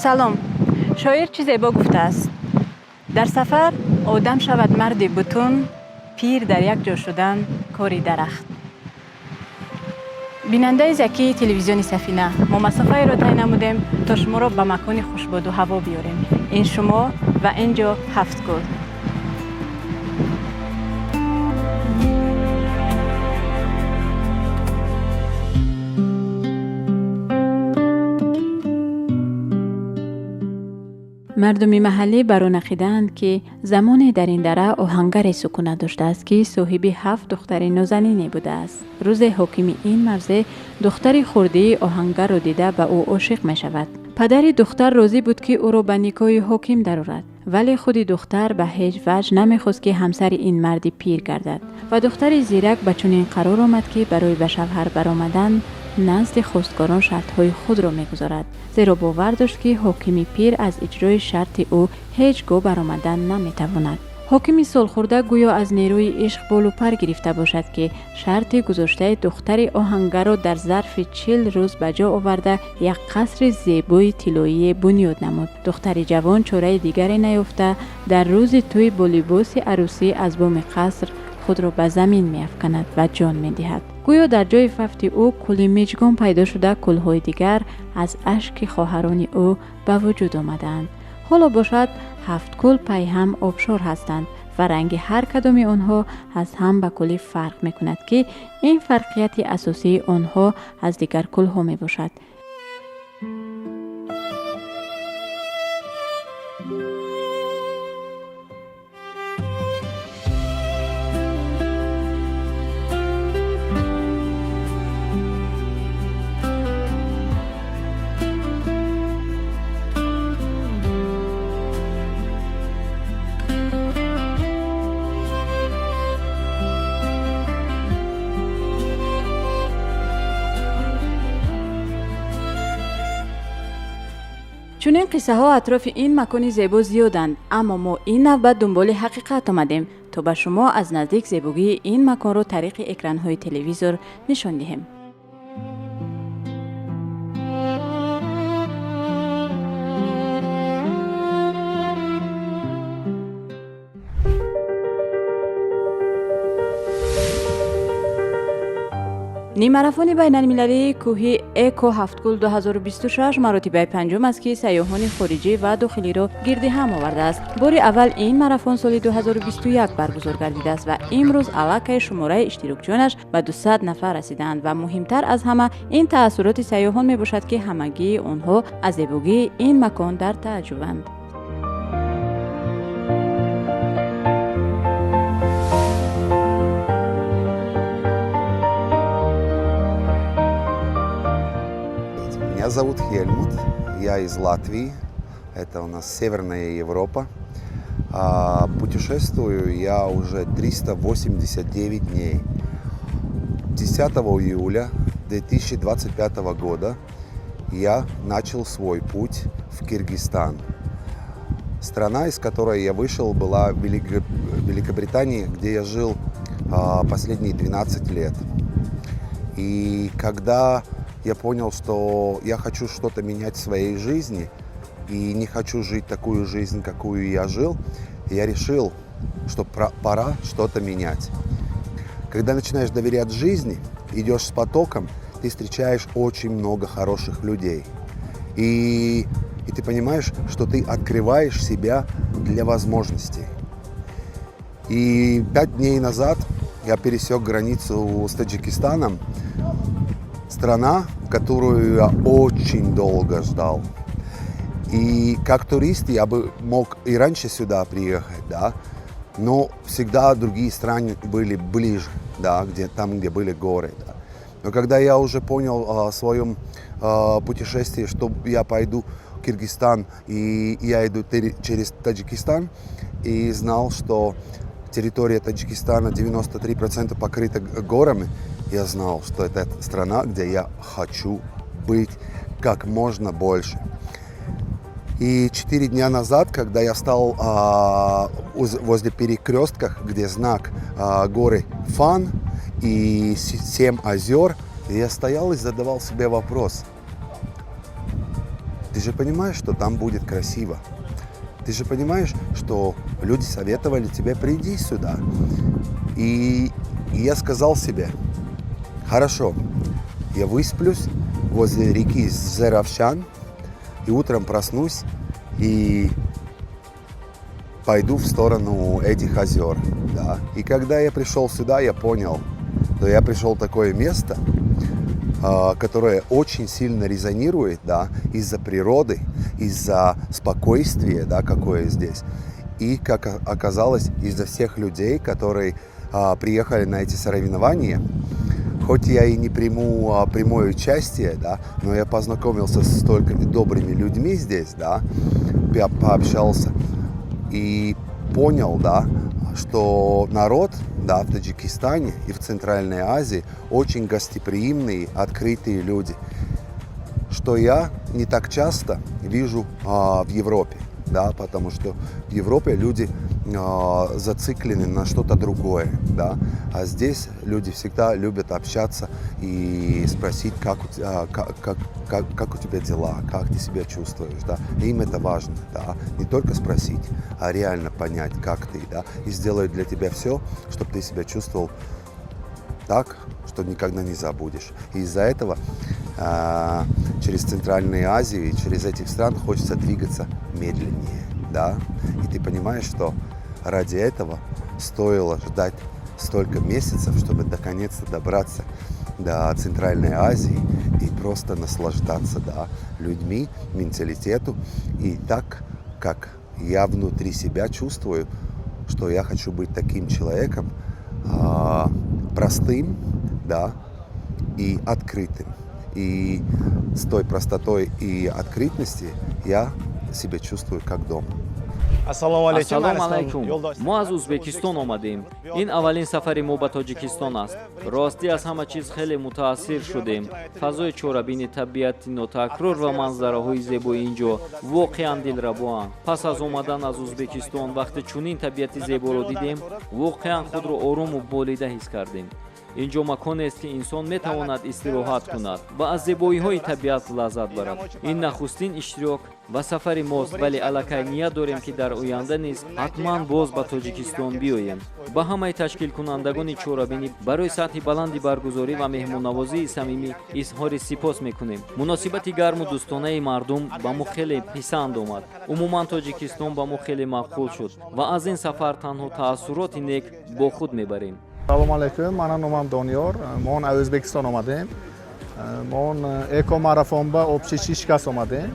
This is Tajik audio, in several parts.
Салом. Шоир чӣ зебо гуфтааст: дар сафар одам шавад марди бутун, пир дар як ҷо шудан кори дарахт. Бинандаи закии телевизиони Сафина, мо масофаеро тай намудем, то шуморо ба макони хушбоду ҳаво биёрем. Ин шумо ва ин ҷо Ҳафткӯл. Мардуми маҳаллӣ бар он ақидаанд, ки замоне дар ин дара оҳангаре сукунат доштааст, ки соҳиби ҳафт духтари нозанине будааст. Рӯзе ҳокими ин мавзеъ духтари хурдии оҳангарро дида, ба ӯ ошиқ мешавад. Падари духтар розӣ буд, ки ӯро ба никоҳи ҳоким дарорад, вале худи духтар ба ҳеҷ ваҷҳ намехост, ки ҳамсари ин марди пир гардад. Ва духтари зирак ба чунин қарор омад, ки барои ба шавҳар баромадан назди хостгорон шартҳои худро мегузорад, зеро бовар дошт, ки ҳокими пир аз иҷрои шарти ӯ ҳеҷ гоҳ баромадан наметавонад. Ҳокими солхӯрда гӯё аз нерӯи ишқ болу пар гирифта бошад, ки шарти гузоштаи духтари оҳангарро дар зарфи 40 рӯз ба ҷо оварда, як қасри зебои тиллоие бунёд намуд. Духтари ҷавон чораи дигаре наёфта, дар рӯзи тӯй бо либоси арӯсӣ аз боми қаср худро ба замин меафканад ва ҷон медиҳад. Гӯё дар ҷои фавти ӯ кӯли Миҷгон пайдо шуда, кӯлҳои дигар аз ашки хоҳарони ӯ ба вуҷуд омадаанд. Ҳоло бошад, ҳафт кӯл пайҳам обшор ҳастанд ва ранги ҳар кадоми онҳо аз ҳам ба куллӣ фарқ мекунад, ки ин фарқияти асосии онҳо аз дигар кӯлҳо мебошад. Чунин қиссаҳо атрофи ин макони зебо зиёданд, аммо мо ин навбат дунболи ҳақиқат омадем, то ба шумо аз наздик зебогии ин маконро тариқи экранҳои телевизор нишон диҳем. Ниммарафони байналмилалии кӯҳи Эко Ҳафткӯл 2026 маротибаи панҷум аст, ки сайёҳони хориҷӣ ва дохилиро гирди ҳам овардааст. Бори аввал ин марафон соли 2021 баргузор гардидааст ва имрӯз аллакай шумораи иштирокчиёнаш ба 200 нафар расидаанд. Ва муҳимтар аз ҳама ин таассуроти сайёҳон мебошад, ки ҳамагии онҳо аз зебогии ин макон дар тааҷҷубанд. Меня зовут Хельмут, я из Латвии, это у нас Северная Европа. Путешествую я уже 389 дней. 10 июля 2025 года я начал свой путь в Киргизстан. Страна, из которой я вышел, была Великобритания, где я жил последние 12 лет. И когда я понял, что я хочу что-то менять в своей жизни и не хочу жить такую жизнь, какую я жил, я решил, что пора что-то менять. Когда начинаешь доверять жизни, идешь с потоком, ты встречаешь очень много хороших людей. И ты понимаешь, что ты открываешь себя для возможностей. И 5 дней назад я пересек границу с Таджикистаном. Страна, которую я очень долго ждал. И как турист я бы мог и раньше сюда приехать, да, но всегда другие страны были ближе, да, где, там, где были горы. Да. Но когда я уже понял в своем путешествии, что я пойду в Киргизстан и я иду через Таджикистан, и знал, что территория Таджикистана 93% покрыта горами, я знал, что это страна, где я хочу быть как можно больше. И 4 дня назад, когда я встал возле перекрестках, где знак горы Фан и семь озер, я стоял и задавал себе вопрос. Ты же понимаешь, что там будет красиво. Ты же понимаешь, что люди советовали тебе: приди сюда. И я сказал себе: хорошо, я высплюсь возле реки Зеравшан и утром проснусь и пойду в сторону этих озер. Да. И когда я пришел сюда, я понял, что я пришел в такое место, которое очень сильно резонирует, да, из-за природы, из-за спокойствия, да, какое здесь. И, как оказалось, из-за всех людей, которые приехали на эти соревнования. Хоть я и не приму прямое участие, да, но я познакомился с столько добрыми людьми здесь, да, я пообщался и понял, да, что народ, да, в Таджикистане и в Центральной Азии очень гостеприимные, открытые люди, что я не так часто вижу в Европе, да, потому что в Европе люди зациклены на что-то другое, да, а здесь люди всегда любят общаться и спросить, как у тебя дела, как ты себя чувствуешь, да, им это важно, да, не только спросить, а реально понять, как ты, да, и сделать для тебя все, чтобы ты себя чувствовал так, что никогда не забудешь. И из-за этого через Центральную Азию и через этих стран хочется двигаться медленнее, да, и ты понимаешь, что ради этого стоило ждать столько месяцев, чтобы наконец-то добраться до Центральной Азии и просто наслаждаться, да, людьми, менталитету. И так, как я внутри себя чувствую, что я хочу быть таким человеком, простым, да, и открытым. И с той простотой и открытости я себя чувствую как дома. Ассалому алайкум. Ассалому алайкум. Мо аз Ӯзбекистон омадем. Ин аввалин сафари мо ба Тоҷикистон аст. Ростӣ, аз ҳама чиз хеле мутаассир шудем. Фазои чорабини, табиати нотакрор ва манзараҳои зебои ин ҷо воқеан дилрабоанд. Пас аз омадан аз Ӯзбекистон, вақте чунин табиати зеборо дидем, воқеан худро орому болида ҳис кардем. Ин ҷо маконест, ки инсон метавонад истироҳат кунад ва аз зебоиҳои табиат лаззат барад. Ин нахустин иштирок ва сафари мост, вале аллакай ният дорем, ки дар оянда низ ҳатман боз ба Тоҷикистон биёем. Ба ҳамаи ташкилкунандагони чорабинӣ барои сатҳи баланди баргузорӣ ва меҳмоннавозии самимӣ изҳори сипос мекунем. Муносибати гарму дӯстонаи мардум ба мо хеле писанд омад. Умуман, Тоҷикистон ба мо хеле маъқул шуд ва аз ин сафар танҳо таассуроти нек бо худ мебарем. Салом алайкум, мана номам Дониёр. Мо аз Ӯзбекистон омадем. Мо эко марафон ба общий шиш кас омадем.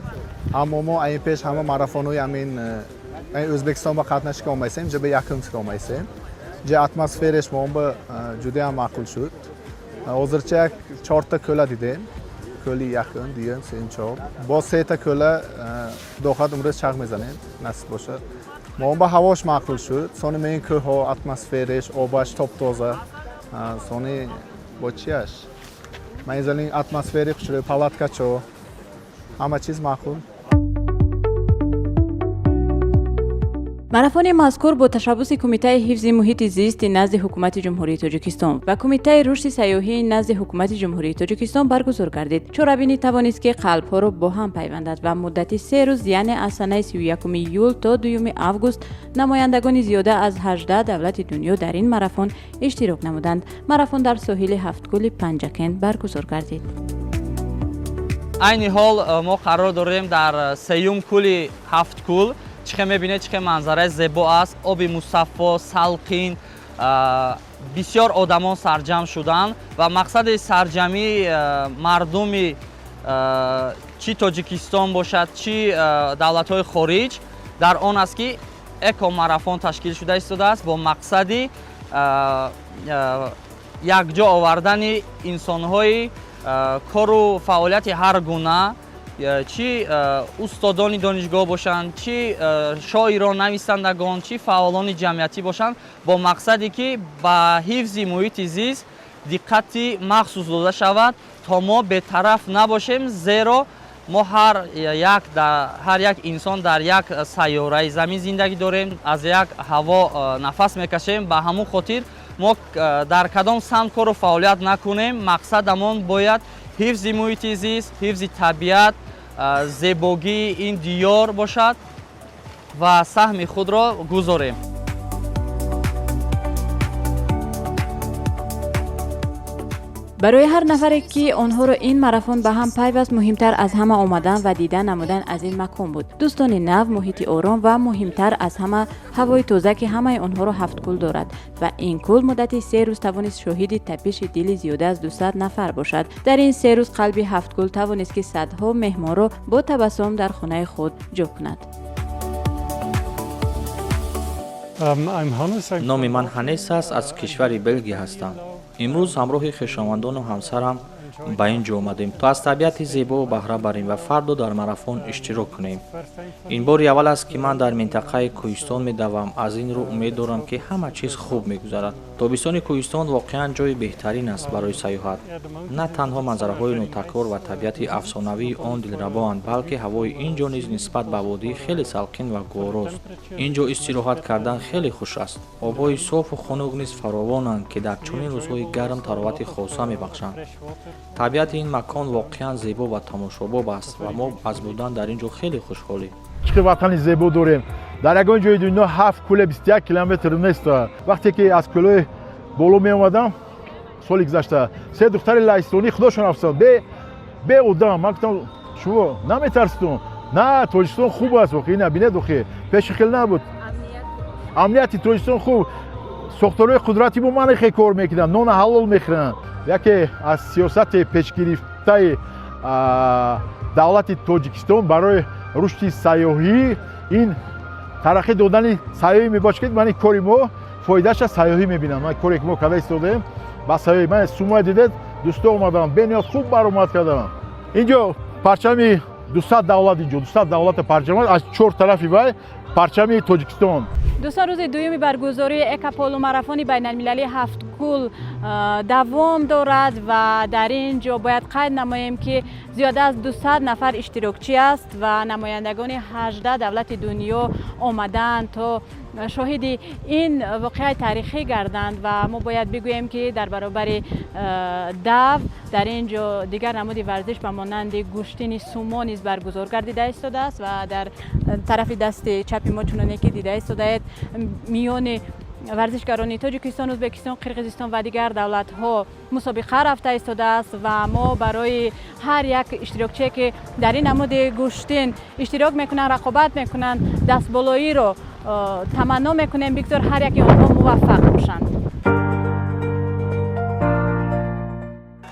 Аммо мо ин пеш ҳама марафонҳои ҳамин Ӯзбекистон ба қатнашка омайсем, ҷа ба якум омайсем. Ҷа атмосфераш мо ба ҷудоям маъқул шуд. Ҳозирча як чорта кӯла дидем. Кӯли якум, дуюм, сеюм, чор. Боз сета кӯла худо хоҳад имрӯз чарх мезанем, насиб бошад. Мо ба ҳавош маъқул шуд. Сони ин кӯҳҳо, атмосфераш, обаш топ-тоза. Сони бо чиаш? Манзалин атмосфери хушрӯй, палаткачо. Ҳама чиз маъқул. Марафони мазкур бо ташаббуси Кумитаи ҳифзи муҳити зисти назди Ҳукумати Ҷумҳурии Тоҷикистон ва Кумитаи рушди сайёҳии назди Ҳукумати Ҷумҳурии Тоҷикистон баргузор гардид. Чорабинӣ тавонист, ки қалбҳоро бо ҳам пайвандад ва муддати 3 рӯз, яъне аз санаи 31 июл то 2 август, намояндагони зиёда аз 18 давлати дунё дар ин марафон иштирок намуданд. Марафон дар соҳили Ҳафткӯли Панҷакент баргузор гардид. Айни ҳол мо қарор дорем дар сеюм кӯли Ҳафткӯл. Чӣ хел мебинед, чӣ хел манзараи зебо аст, оби мусаффо, салқин. Бисёр одамон сарҷамъ шуданд ва мақсади сарҷамъии мардуми чӣ Тоҷикистон бошад, чӣ давлатҳои хориҷ дар он аст, ки экомарафон ташкил шуда истодааст бо мақсади якҷо овардани инсонҳои кору фаъолияти ҳар гуна, чӣ устодони донишгоҳ бошанд, чӣ шоирон, нависандагон, чӣ фаъолони ҷамъиятӣ бошанд, бо мақсаде ки ба ҳифзи муҳити зист диққати махсус дода шавад, то мо бетараф набошем, зеро мо ҳар як инсон дар як сайёраи замин зиндагӣ дорем, аз як ҳаво нафас мекашем. Ба ҳамон хотир мо дар кадом самт кору фаъолият накунем, мақсадамон бояд ҳифзи муҳити зист, ҳифзи табиат. Зебогии ин диёр бошад ва саҳми худро гузорем. Барои ҳар нафаре, ки онҳоро ин марафон ба ҳам пайваст, муҳимтар аз ҳама омадан ва дида намудан аз ин макон буд. Дӯстони нав, муҳити ором ва муҳимтар аз ҳама ҳавои тоза, ки ҳамаи онҳоро ҳафткӯл дорад. Ва ин кӯл муддати 3 рӯз тавонист шоҳиди тапиши дили зиёда аз 200 нафар бошад. Дар ин 3 рӯз қалби ҳафткӯл тавонист, ки садҳо меҳмонро бо табассум дар хонаи худ ҷо кунад. Номи ман Ҳанес аст, аз кишвари Белгия ҳастам. Имрӯз ҳамроҳи хешовандону ҳамсарам ба ин ҷо омадем, то аз табиати зебо баҳра барем ва фардо дар марафон иштирок кунем. Ин бори аввал аст, ки ман дар минтақаи кӯҳистон медавам, аз ин рӯ умед дорам, ки ҳама чиз хуб мегузарад. Тобистони кӯҳистон воқеан ҷои беҳтарин аст барои сайёҳат. На танҳо манзараҳои нотакрор ва табиати афсонавии он дилрабоанд, балки ҳавои ин ҷо низ нисбат ба водӣ хеле салқин ва гуворост. Ин ҷо истироҳат кардан хеле хуш аст. Обҳои софу хунук низ фаровонанд, ки дар чунин рӯзҳои гарм таровати хоса мебахшанд. Табиати ин макон воқеан зебо ва тамошобоб аст ва мо аз будан дар ин ҷо хеле хушҳолем. Чӣ ватани зебо дорем! Дар ягон ҷои дунё ҳафт кӯле 21 километр нест. Вақте ки аз кӯлои боло меомадам соли гузашта, се духтари лаҳистонӣ худошон афтод бе одам. Ман гуфтам: «Шумо наметарситон?» «На, Тоҷикистон хуб аст, охи ина бинед, охи пеши хел набуд, амнияти Тоҷикистон хуб, сохторҳои қудрати бо ман хе кор мекунанд, нона ҳалол мехӯранд». Яке аз сиёсати пешгирифтаи давлати Тоҷикистон барои рушди сайёҳӣ ин тараққӣ додани сайёҳӣ мебошад, ки ман кори мо фоидаша сайёҳӣ мебинам. Ман коре ки мо карда истодаем ба сайёҳӣ. Ман сумоя дидед, дӯсто омадам, бениҳоят хуб баромад кардам. Инҷо парчами 200 давлат, инҷо 200 давлата парчам, аз чор тарафи вай парчами Тоҷикистон. Дӯстон, рӯзи дуюми баргузории экополумарафони байналмилалии ҳафткӯл давом дорад ва дар ин ҷо бояд қайд намоем, ки зиёда аз 200 нафар иштирокчӣ аст ва намояндагони 18 давлати дунё омадаанд, то шоҳиди ин воқеаи таърихӣ гарданд. Ва мо бояд бигӯем, ки дар баробари дав дар ин ҷо дигар намуди варзиш ба монанди гӯштини сумо низ баргузор гардида истодааст. Ва дар тарафи дасти чапи мо, чуноне ки дида истодаед, миёни варзишгарони Тоҷикистон, Ӯзбекистон, Қирғизистон ва дигар давлатҳо мусобиқа рафта истодааст. Ва мо барои ҳар як иштирокчие, ки дар ин намуди гӯштин иштирок мекунанд, рақобат мекунанд, дастболоиро таманно мекунем. Бигзор ҳар яки онҳо муваффақ бошанд.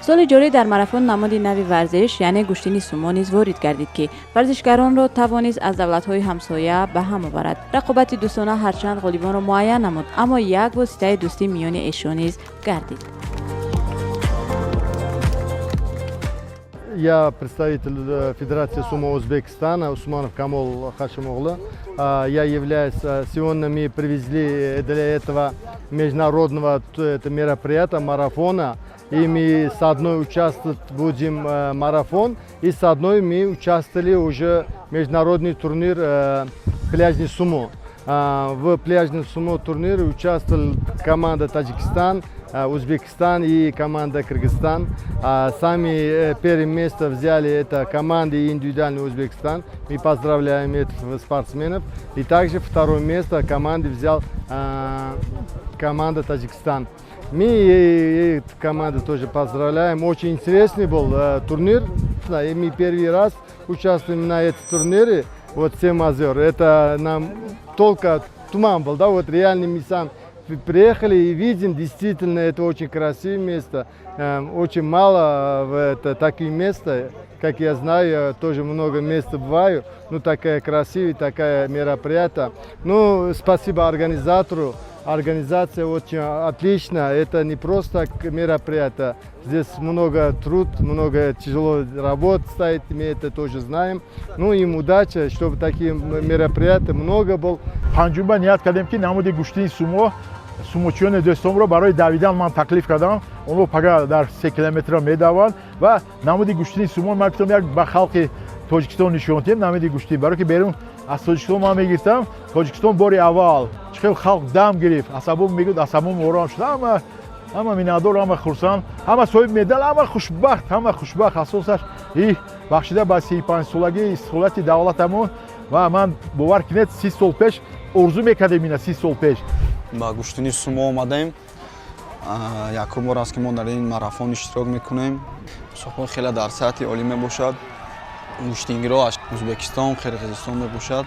Соли ҷорӣ дар марафон намуди нави варзиш, яъне гӯштини сумо низ ворид гардид, ки варзишгаронро тавонист аз давлатҳои ҳамсоя ба ҳам оварад. Рақобати дӯстона ҳарчанд ғолибонро муайян намуд, аммо як воситаи дӯстӣ миёни эшон низ гардид. Я представитель Федерации сумо Узбекистана, Усманов Камол Хашимоглы. Я являюсь, сегодня мы привезли для этого международного это мероприятия, марафона, и мы с одной участвовать будем марафон, и с одной мы участвовали уже международный турнир пляжный сумо. В пляжном сумо турнире участвовала команда Таджикистан, Узбекистан и команда Кыргызстан. Сами первое место взяли это команды и индивидуальный Узбекистан. Мы поздравляем этих спортсменов. И также второе место команды взял команда Таджикистан. Мы и команду тоже поздравляем. Очень интересный был турнир. И мы первый раз участвуем на этом турнире. Вот Семь озер. Это нам только туман был, да, вот реально мы сам приехали и видим, действительно, это очень красивое место. Очень мало в это, таких мест, как я знаю, я тоже много мест бываю, ну, такая красивая, такая мероприятие. Ну, спасибо организатору, организация очень отличная, это не просто мероприятие, здесь много труд, много тяжело работ стоит, мы это тоже знаем. Ну, им удачи, чтобы такие мероприятия много было. Панҷумба ният кардем, ки намуди гӯштини сумо, сумочиёни дӯстонро барои давидан ман таклиф кардам. Онҳо пага дар 3 километрро медаванд ва намуди гӯштини сумо ман гуфтам, як ба халқи Тоҷикистон нишон диҳем намуди гӯштин, барое ки берун аз Тоҷикистон ман мегирифтам. Тоҷикистон бори аввал чӣ хел халқ дам гирифт, асабом мегӯд, асабом ором шуд, ҳама. Ҳама миннатдор, ҳама хурсанд, ҳама соҳиби медал, ҳама хушбахт, ҳама хушбахт. Асосаш и бахшида ба 35-солагии истиқлолияти давлатамон. Ва ман, бовар кунед, 30 сол пеш орзу мекардем ина, 30 сол пеш. Ба гӯштини сумо омадаем. Якум бор аст, ки мо дар ин марафон иштирок мекунем. Мусобиқа хеле дар сатҳи олӣ мебошад. Гӯштингиро аз Ӯзбекистон, Қирғизистон мебошад.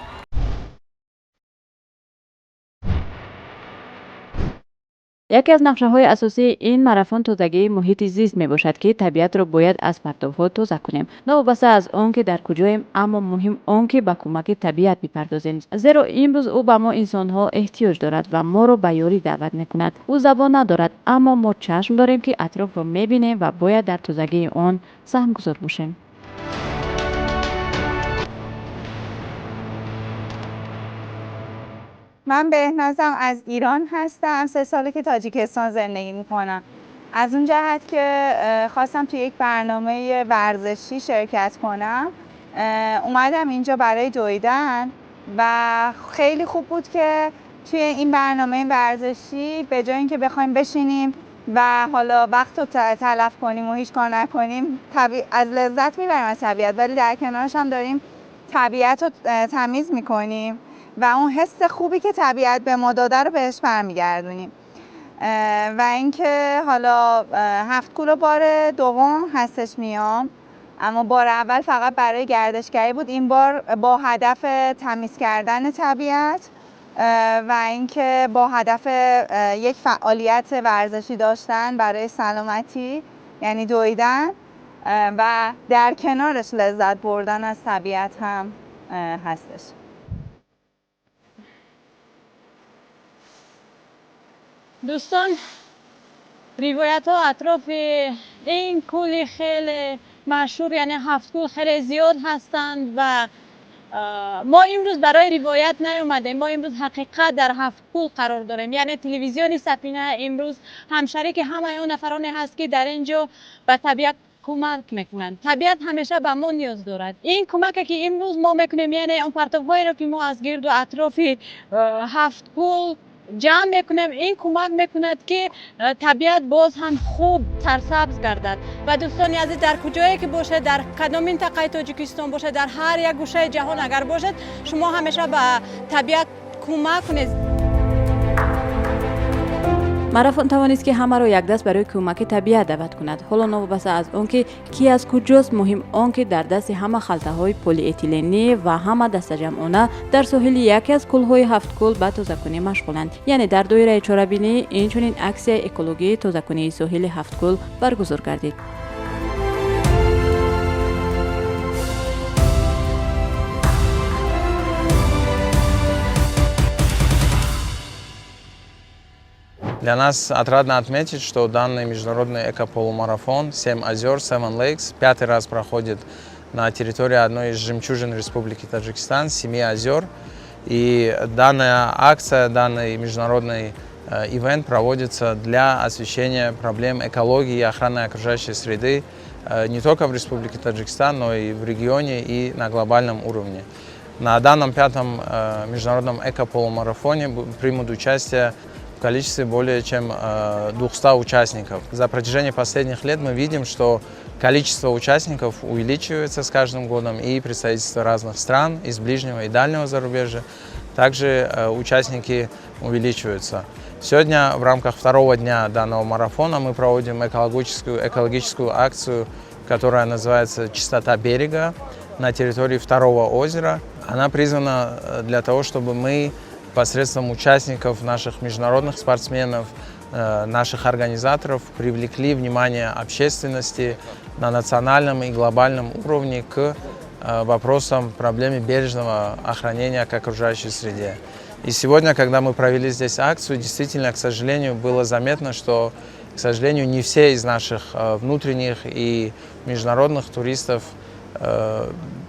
Яке аз нақшаҳои асосии ин марафон тозагии муҳити зист мебошад, ки табиатро бояд аз партовҳо тоза кунем. Новобаста аз он ки дар куҷоем, аммо муҳим он ки ба кӯмаки табиат бипардозем, зеро имрӯз ӯ ба мо инсонҳо эҳтиёҷ дорад ва моро ба ёрӣ даъват мекунад. Ӯ забон надорад, аммо мо чашм дорем, ки атрофро мебинем ва бояд дар тозагии он саҳмгузор бошем. من بهنازم، از ایران هستم. 3 ساله که تاجیکستان زندگی میکنم. از اون جهت که خواستم توی یک برنامه ورزشی شرکت کنم، اومدم اینجا برای دویدن و خیلی خوب بود که توی این برنامه ورزشی به جای اینکه بخوایم بشینیم و حالا وقت رو تلف کنیم و هیچ کار نکنیم، از لذت میبریم از طبیعت، ولی در کنارش هم داریم طبیعت رو تمیز میکنیم و اون حس خوبی که طبیعت به ما داده رو بهش برمیگردونیم. و اینکه حالا هفت کول بار دوم هستش میام، اما بار اول فقط برای گردشگری بود. این بار با هدف تمیز کردن طبیعت و اینکه با هدف یک فعالیت ورزشی داشتن برای سلامتی، یعنی دویدن، و در کنارش لذت بردن از طبیعت هم هستش. Дӯстон, ривоятҳо атрофи ин кӯли хеле машҳур, яъне Ҳафткӯл, хеле зиёд ҳастанд ва мо имрӯз барои ривоят наомадем. Мо имрӯз ҳақиқат дар Ҳафткӯл қарор дорем, яъне телевизиони Сафина имрӯз ҳамшарики ҳамаи он нафароне ҳаст, ки дар ин ҷо ба табиат кӯмак мекунанд. Табиат ҳамеша ба мо ниёз дорад. Ин кӯмаке, ки имрӯз мо мекунем, яъне он партовҳоеро, ки мо аз гирду атрофи Ҳафткӯл ҷамъ мекунем, ин кӯмак мекунад, ки табиат боз ҳам хуб сарсабз гардад. Ва дӯстони азиз, дар куҷое ки бошед, дар кадом минтақаи Тоҷикистон бошед, дар ҳар як гӯшаи ҷаҳон агар бошед, шумо ҳамеша ба табиат кӯмак кунед. Марафон тавонист, ки ҳамаро якдаст барои кӯмаки табиат даъват кунад. Ҳоло новобаста аз он ки кӣ аз куҷост, муҳим он ки дар дасти ҳама халтаҳои полиэтиленӣ ва ҳама дастаҷамъона дар соҳили яке аз кӯлҳои Ҳафткӯл ба тозакунӣ машғуланд. Яъне дар доираи чорабинӣ инчунин аксияи экологии тозакунии соҳили Ҳафткӯл баргузор гардид. Для нас отрадно отметить, что данный международный экополумарафон «Семь озер», Seven Lakes, пятый раз проходит на территории одной из жемчужин Республики Таджикистан, Семи озер. И данная акция, данный международный ивент проводится для освещения проблем экологии и охраны окружающей среды не только в Республике Таджикистан, но и в регионе и на глобальном уровне. На данном пятом международном экополумарафоне примут участие в количестве более чем 200 участников. За протяжении последних лет мы видим, что количество участников увеличивается с каждым годом, и представительства разных стран из ближнего и дальнего зарубежья также участники увеличиваются. Сегодня в рамках второго дня данного марафона мы проводим экологическую акцию, которая называется «Чистота берега» на территории второго озера. Она призвана для того, чтобы мы посредством участников, наших международных спортсменов, наших организаторов привлекли внимание общественности на национальном и глобальном уровне к вопросам, проблеме бережного охранения к окружающей среде. И сегодня, когда мы провели здесь акцию, действительно, к сожалению, было заметно, что, к сожалению, не все из наших внутренних и международных туристов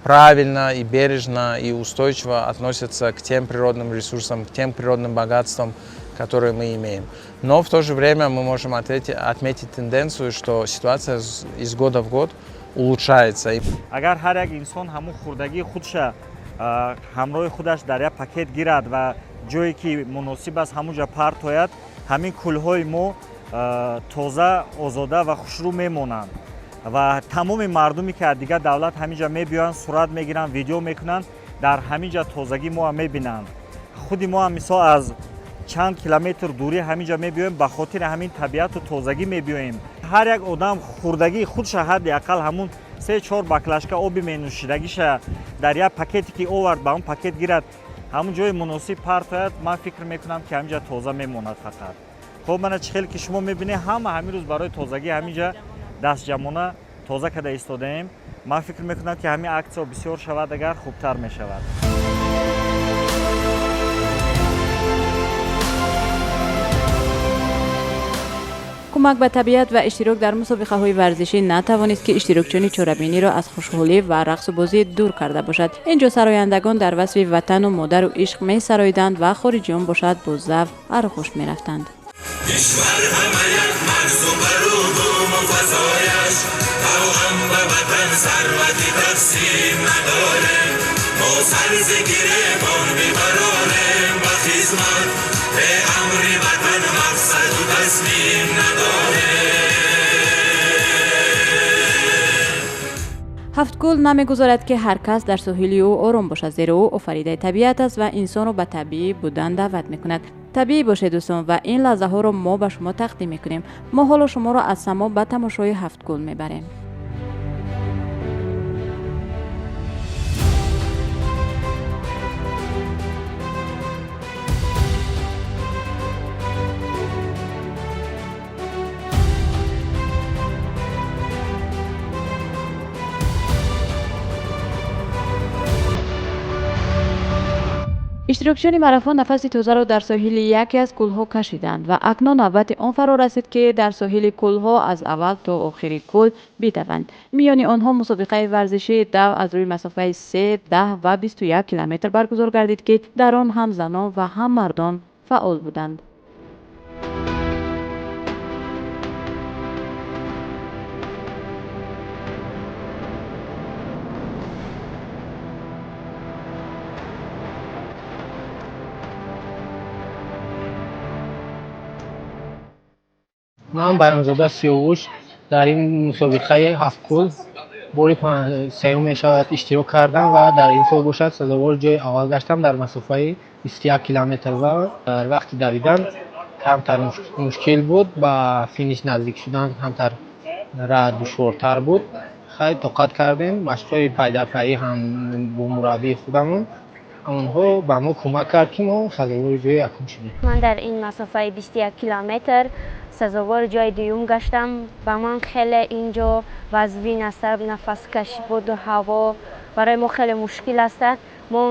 правильно и бережно и устойчиво относятся к тем природным ресурсам, к тем природным богатствам, которые мы имеем. Но в то же время мы можем отметить тенденцию, что ситуация из года в год улучшается. Агар ҳар як инсон ҳамун хурдагии худша ҳамроҳи худаш дар як пакет гирад ва ҷое ки муносиб аст, ҳамун ҷо партояд, ҳамин кӯлҳои мо Тоза, озода ва хушрӯ мемонанд ва тамоми мардуме, ки аз дигар давлат ҳамин ҷа мебиёянд, сурат мегиранд, видео мекунанд, дар ҳамин ҷа тозагӣ моам мебинанд. Худи мо ҳам, мисол, аз чанд километр дурӣ ҳамин ҷа мебиёем, ба хотири ҳамин табиату тозагӣ мебиёем. Ҳар як одам хӯрдагии худша, ҳадди ақал ҳамун се чор баклажка оби менӯшидагиша дар як пакете, ки овард, ба ҳамун пакет гирад, ҳамун ҷои муносиб партояд, ман фикр мекунам, ки ҳамин ҷа тоза мемонад фақат. Хуб, мана чӣ хеле ки шумо мебинед, ҳама ҳамин рӯз барои тозагӣ ҳамин ҷа дастҷамона тоза карда истодаем. Ман фикр мекунам, ки ҳамин аксия бисёр шавад агар, хубтар мешавад. Кӯмак ба табиат ва иштирок дар мусобиқаҳои варзишӣ натавонист, ки иштирокчиёни чорабиниро аз хушҳолӣ ва рақсу бозӣ дур карда бошад. Ин ҷо сарояндагон дар васфи ватану модару ишқ месароиданд ва хориҷиён бошад, бо завқ арғӯш мерафтанд. Кишвар ҳама як марзу барубуму фазояш тавам ба ватан сарвати тақсим надорем. Мо сар зи гиребон бибарорем ба хизмат, бе амри ватан мақсаду таслим надорем. Ҳафткӯл намегузорад, ки ҳар кас дар соҳили ӯ ором бошад, зеро ӯ офаридаи табиат аст ва инсонро ба табиӣ будан даъват мекунад. Табиӣ бошед, дӯстон, ва ин лаҳзаҳоро мо ба шумо тақдим мекунем. Мо ҳоло шуморо аз само ба тамошои Ҳафткӯл мебарем. Иштирокчиёни марафон нафаси тозаро дар соҳили яке аз кӯлҳо кашиданд ва акнун навбати он фаро расид, ки дар соҳили кӯлҳо аз аввал то охири кӯл бидаванд. Миёни онҳо мусобиқаи варзишии дав аз рӯи масофаи 3, 10 ва 21 километр баргузор гардид, ки дар он ҳам занон ва ҳам мардон фаъол буданд. Ман Байрамзода Сиёвуш дар ин мусобиқаи Ҳафткӯл бори сеюм мешавад иштирок кардам ва дар ин сол бошад сазовори ҷои аввал гаштам дар масофаи 21 километр ва дар вақти давидан камтар мушкил буд, ба финиш наздик шудан камтар роҳ душвортар буд. Хай, тоқат кардем, машқҳои пайдарпайӣ ҳам бо мураббии худамон онҳо ба мо кӯмак кард, ки мо сазовори ҷои якум шудем. Ман дар ин масофаи 21 километр сазовори ҷои дуюм гаштам. Ба ман хеле ин ҷо вазнин аст, нафаскашӣ буду ҳаво барои мо хеле мушкил аст. Мо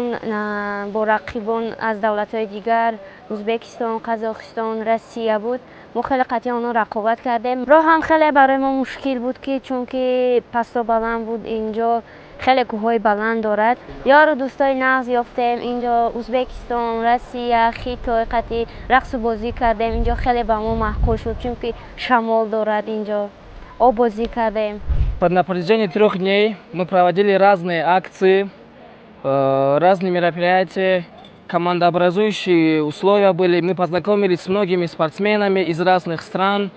бо рақибон аз давлатҳои дигар, Ӯзбекистон, Қазоқистон, Россия буд, мо хеле қатъи онҳо рақобат кардем. Роҳ ҳам хеле барои мо мушкил буд, ки чунки пасту баланд буд, инҷо хеле кӯҳҳои баланд дорад. Ёру дӯстои нағз ёфтем инҷо, Ӯзбекистон, Россия, Хитой, қатъи рақсу бозӣ кардем. Инҷо хеле ба мо маъқул шуд, чунки шамол дорад, инҷо оббозӣ кардем. На протяжении 3 дней мы проводили разные акции, разные мероприятия, командообразующие условия были. Мы познакомились с многими спортсменами из разных стран.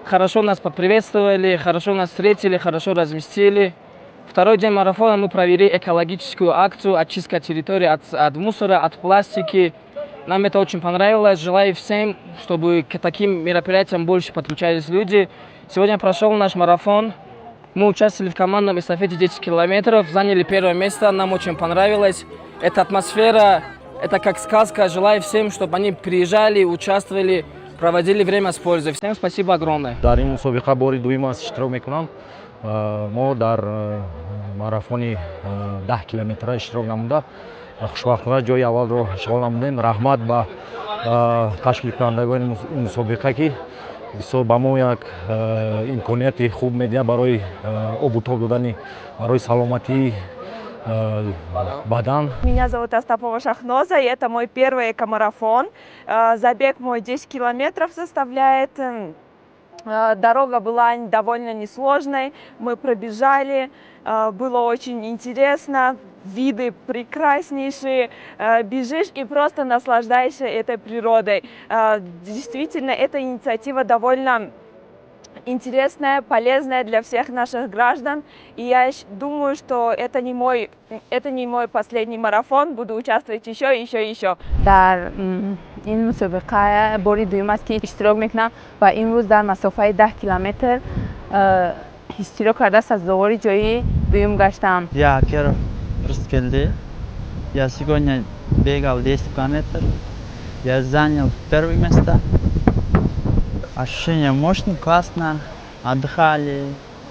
Хорошо нас поприветствовали, хорошо нас встретили, хорошо разместили. Второй день марафона мы провели экологическую акцию «Очистка территории от мусора, от пластики». Нам это очень понравилось. Желаю всем, чтобы к таким мероприятиям больше подключались люди. Сегодня прошел наш марафон. Мы участвовали в командном эстафете 10 километров, заняли первое место. Нам очень понравилось. Эта атмосфера, это как сказка. Желаю всем, чтобы они приезжали, участвовали, проводили время с пользой. Всем спасибо огромное. Дар ин мусобиқа бори дуюм аст иштирок мекунам. Мо дар марафони 10 километра иштирок намуда, хушбахтона ҷои аввалро ишғол намудем. Раҳмат ба ташкилкунандагони мусобиқа, ки бисёр ба мо як имконияти хуб медиҳад барои обу тоб додани барои саломатии бадан. Меня зовут Астапова Шахноза, и это мой первый экомарафон. Забег мой 10 километров составляет. Дорога была довольно несложной, мы пробежали, было очень интересно, виды прекраснейшие, бежишь и просто наслаждаешься этой природой. Действительно, эта инициатива довольно интересная, полезная для всех наших граждан. И я думаю, что это не мой последний марафон, буду участвовать еще, еще, еще. Дар ин мусобиқа бори дуюм аст, ки иштирок мекунам ва имрӯз дар масофаи 10 километр иштирок карда, сазовори ҷои дуюм гаштам. Я Акеров Рыскелди. Я сегодня бегал 10 километров. Я занял первое место. Ощущение мощное, классно. Отдыхали,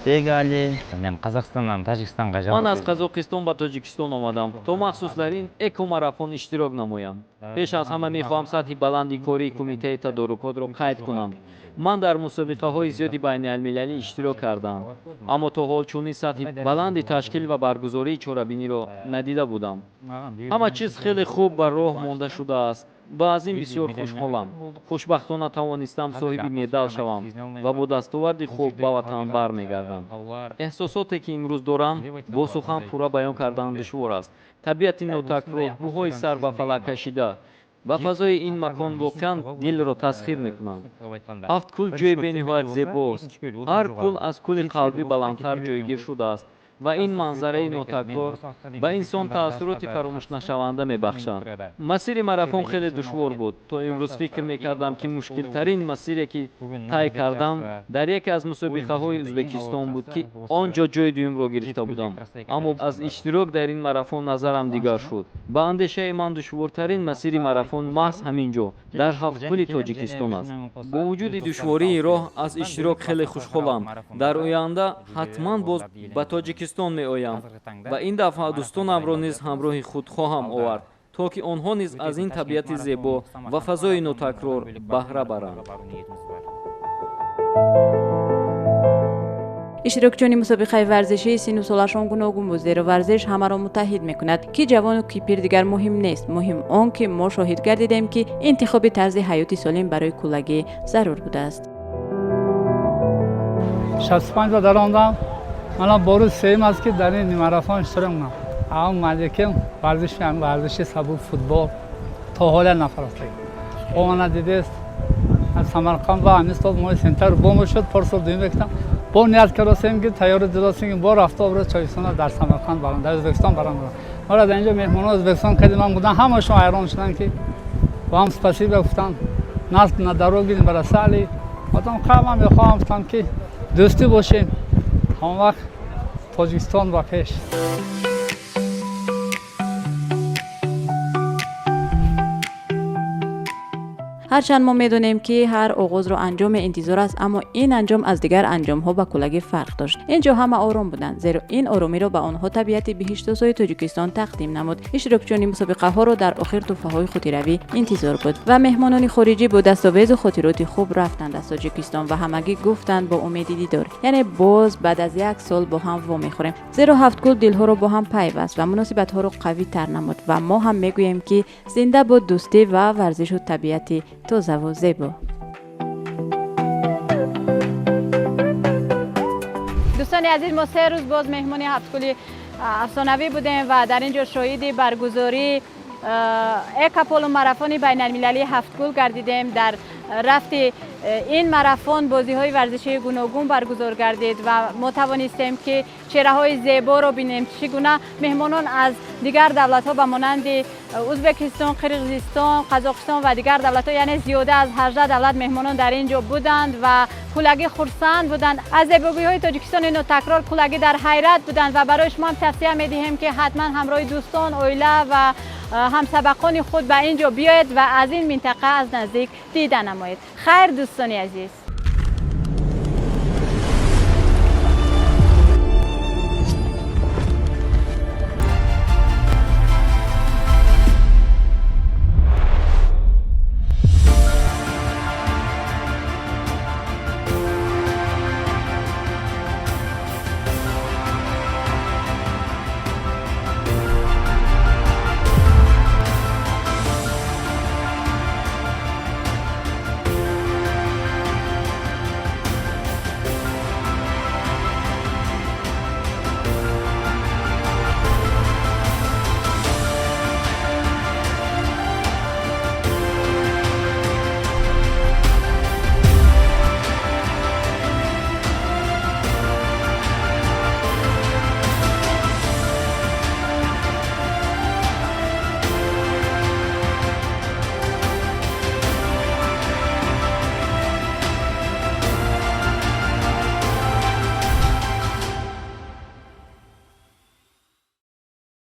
бегали. Мен Казакстандан Тажикстанга. Ман аз Қазоқистон ба Тоҷикистон омадам, то махсус дар ин экомарафон иштирок намоям. Пеш аз ҳама мехоҳам сатҳи баланди кории кумитаи тадорукотро қайд кунам. Ман дар мусобиқаҳои зиёди байналмилалӣ иштирок кардаам, аммо то ҳол чунин сатҳи баланди ташкил ва баргузории чорабиниро надида будам. Ҳама чиз хеле хуб ба роҳ монда шудааст ва аз ин бисёр хушҳолам. Хушбахтона тавонистам соҳиби медал шавам ва бо дастоварди хуб ба ватан бармегардам. Эҳсосоте, ки имрӯз дорам, бо сухан пурра баён кардан душвор аст. Табиати нотакрор, кӯҳҳои сар ба фалак кашида ва фазои ин макон воқеан дилро тасхир мекунанд. Ҳафткӯл ҷойи бениҳоят зебост. Ҳар кӯл аз кӯли қалбӣ баландтар ҷойгир шудааст ва ин манзараи нотакрор ба инсон таассуроти фаромӯшнашаванда мебахшад. Масири марафон хеле душвор буд. То имрӯз фикр мекардам, ки мушкилтарин масире, ки тай кардам, дар яке аз мусобиқаҳои Ӯзбекистон буд, ки он ҷо ҷойи дуюмро гирифта будам, аммо аз иштирок дар ин марафон назарам дигар шуд. Ба андешаи ман, душвортарин масири марафон маҳз ҳамин ҷо, дар Ҳафткӯли Тоҷикистон аст. Бо вуҷуди душвории роҳ, аз иштирок хеле хушҳолам. Дар оянда ҳатман боз ба Тоҷикистон меоям ва ин дафъа дӯстонамро низ ҳамроҳи худ хоҳам овард, то ки онҳо низ аз ин табиати зебо ва фазои нотакрор баҳра баранд. Иштирокчиёни мусобиқаи варзишӣ синну солашон гуногун буд, зеро варзиш ҳамаро муттаҳид мекунад. Ки ҷавону ки пир дигар муҳим нест. Муҳим он, ки мо шоҳид гардидем, ки интихоби тарзи ҳаёти солим барои куллагӣ зарур будааст. 65 ба даромдам. Манам бори сеюм аст, ки дар ин марафон иштирок мекунам. Ам мадикем варзиши варзиши сабук, футбол то ҳоля нафарастагӣ омана дидест. Самарқанд ба ҳамин сол моҳи сентябр бо шуд. Порсол дуюм мекунам. Бо ният кардастем, ки тайёри дидастем, ки бо рафта обро Тоҷикистон дар Самарқанд барам, дар Ӯзбекистон барам. Мора дар инҷо меҳмонон Ӯзбекистон кадиман будан, ҳамашон ҳайрон шуданд, ки вам спасибо гуфтанд, нас на дороге не бросали. Потом ман мехоҳам, гуфтам, ки дӯстӣ бошем ҳамон вақт. Тоҷикистон ба пеш! Ҳарчанд мо медонем, ки ҳар оғозро анҷоме интизор аст, аммо ин анҷом аз дигар анҷомҳо ба куллагӣ фарқ дошт. Ин ҷо ҳама ором буданд, зеро ин оромиро ба онҳо табиати биҳиштосои Тоҷикистон тақдим намуд. Иштирокчиёни мусобиқаҳоро дар охир тӯҳфаҳои хотиравӣ интизор буд ва меҳмонони хориҷӣ бо дастовезу хотироти хуб рафтанд аз Тоҷикистон ва ҳамагӣ гуфтанд: бо умеди дидор, яъне боз баъд аз як сол бо ҳам вомехӯрем, зеро Ҳафткӯл дилҳоро бо ҳам пайваст ва муносибатҳоро қавитар намуд. Ва мо ҳам мегӯем, ки зинда бод дӯстӣ ва варзишу табиати тозаву зебо. Дӯстони азиз, мо 3 рӯз боз меҳмони Ҳафткӯли афсонавӣ будем ва дар ин ҷо шоҳиди баргузории экополумарафони байналмилалии Ҳафткӯл гардидем. Дар рафти ин марафон бозиҳои варзишии гуногун баргузор гардид ва мо тавонистем, ки чеҳраҳои зеборо бинем, чӣ гуна меҳмонон аз дигар давлатҳо ба монанди Ӯзбекистон, Қирғизистон, Қазоқистон ва дигар давлатҳо, яъне зиёда аз 18 давлат меҳмонон дар ин ҷо буданд ва куллагӣ хурсанд буданд аз зебогиҳои Тоҷикистони нотакрор, куллагӣ дар ҳайрат буданд. Ва барои шумо ҳам тавсия медиҳем, ки ҳатман ҳамроҳи дӯстон, оила ва ҳамсабақони худ ба ин ҷо биёед ва аз ин минтақа аз наздик дида намоед. Хайр, дӯстони азиз.